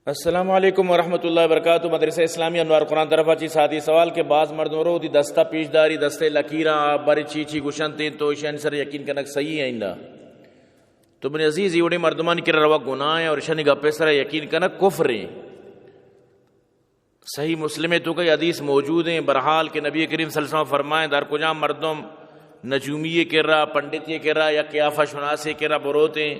السلام علیکم ورحمۃ اللہ وبرکاتہ۔ مدرسہ اسلامی انوار قرآن طرف چی ساتھی سوال کہ بعض مردم رو دی دستہ پیش داری، دستے لکیراں، آ بر چی چی گشنت، تو ایشانی سر یقین کنگ صحیح ہے؟ ایندا تو من عزیز، یہ وڑے مردمان کرا روگ گناہ ہیں اور ایشانی گپے سر یقین کنگ کفر ہیں۔ صحیح مسلم تو کا یہ حدیث موجود ہیں، برحال کہ نبی کریم صلی اللہ علیہ وسلم فرمائیں، در کجام مردم نجومی کرا، پنڈتی کرا یا قیافہ شناسی کرا بروتے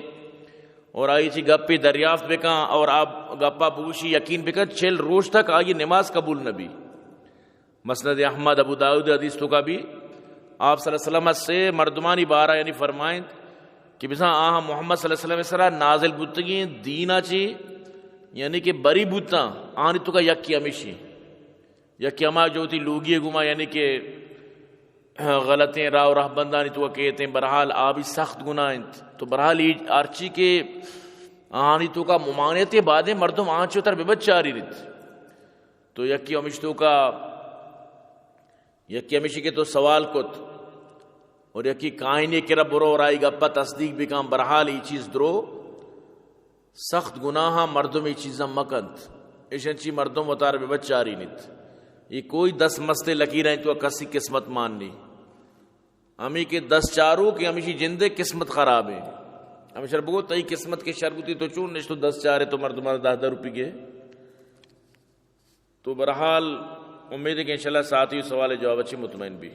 اور آئی چی گپی دریافت بکاں اور آپ گپا بوشی یقین بکاں، چل روش تک آئی نماز قبول نبی۔ مسند احمد، ابو داؤد حدیث تو کا بھی آپ صلی اللہ علیہ وسلم سے مردمانی بارہ یعنی فرمائیں کہ بزاں آہاں محمد صلی اللہ علیہ وسلم سرا نازل بوتگیں دینا چی یعنی کہ بری بوتاں، آنی تو کا یکی ہمیشی، یکی ہما جو تی لوگی گما یعنی کہ غلطیں راہ و رہبندانی تو کیتیں، برحال آ بھی سخت گناہ انت۔ تو برحال یہ آرچی کہ آنی تو کا ممانعت بعدیں مردم آنچو تر ببچاری ریت۔ تو یکی ہمش تو کا، یکی ہمیشی کہ تو سوال کت اور یکی کائنی کرا برو اور آئی گپا تصدیق بکاں، برحال یہ چیز درو سخت گناہ، مردم یہ چیزاں مکنت، ایشن چی مردم وتار ببچاری نیت۔ یہ کوئی دس مستے لکیر ہیں تو کسی قسمت مان نہیں۔ ہمیں کہ دس چارو کہ ہمیشی جندے قسمت خراب ہے۔ ہمیشہ بگو تئی قسمت کے شر بوتی تو چون نشتو دس چارے تو مردمان دہ دہ روپی کے۔ تو برحال امید ہے کہ انشاءاللہ ساتھی سوال جواب اچھی مطمئن بھی۔